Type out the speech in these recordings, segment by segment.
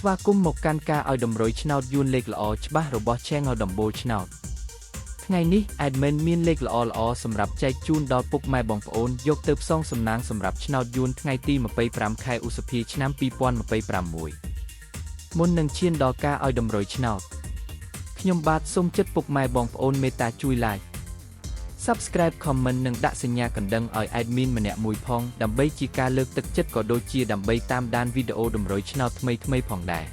ស្វាគមន៍មកកាន់ការឲ្យតម្រុយឆ្នោតយួនលេខល្អច្បាស់របស់ Channel ដំបូលឆ្នោតថ្ងៃនេះ Admin មានលេខល្អៗសម្រាប់ចែកជូនដល់ពុកម៉ែបងប្អូនយកទៅផ្សងសំណាងសម្រាប់ឆ្នោតយួនថ្ងៃទី25ខែឧសភាឆ្នាំ2026មុននឹងឈានដល់ការឲ្យតម្រុយឆ្នោតខ្ញុំបាទសូមចិត្តពុកម៉ែបងប្អូនមេត្តាជួយ Like Subscribe Comment និងដាក់សញ្ញាកណ្ដឹងឲ្យ admin ម្នាក់មួយផងដើម្បីជាការលើកទឹកចិត្តក៏ដូចជាដើម្បីតាមដានវីដេអូតម្រុយឆ្នោតថ្មីៗផងដែរ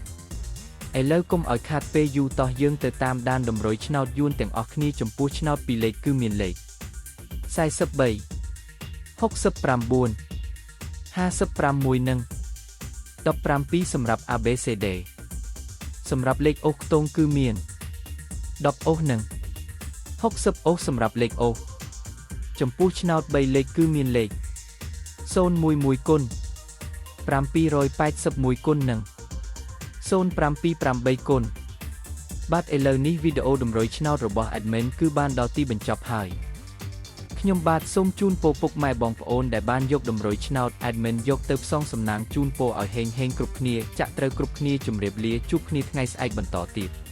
ឥឡូវកុំឲ្យខាតពេលយូរតោះយើងទៅតាមដានតម្រុយឆ្នោតយួនទាំងអស់គ្នាចំពោះឆ្នោតពីរលេខគឺមានលេខ43 69 56និង17សម្រាប់ ABCD សម្រាប់លេខអូសខ្ទង់គឺមាន10អូសនិង60អូសសម្រាប់លេខអូសចំពោះឆ្នោត3លេខគឺមានលេខ011គុណ781គុណនិង078គុណបាទឥឡូវនេះវីដេអូតម្រុយឆ្នោតរបស់ admin គឺបានដល់ទីបញ្ចប់ហើយខ្ញុំបាទសូមជូនពរពុកម៉ែបងប្អូនដែលបានយកតម្រុយឆ្នោត admin យកទៅផ្សងសំណាងជូនពរឲ្យហេងហេងគ្រប់គ្នាចាក់ត្រូវគ្រប់គ្នាជម្រាបលាជួបគ្នាថ្ងៃស្អែកបន្តទៀត។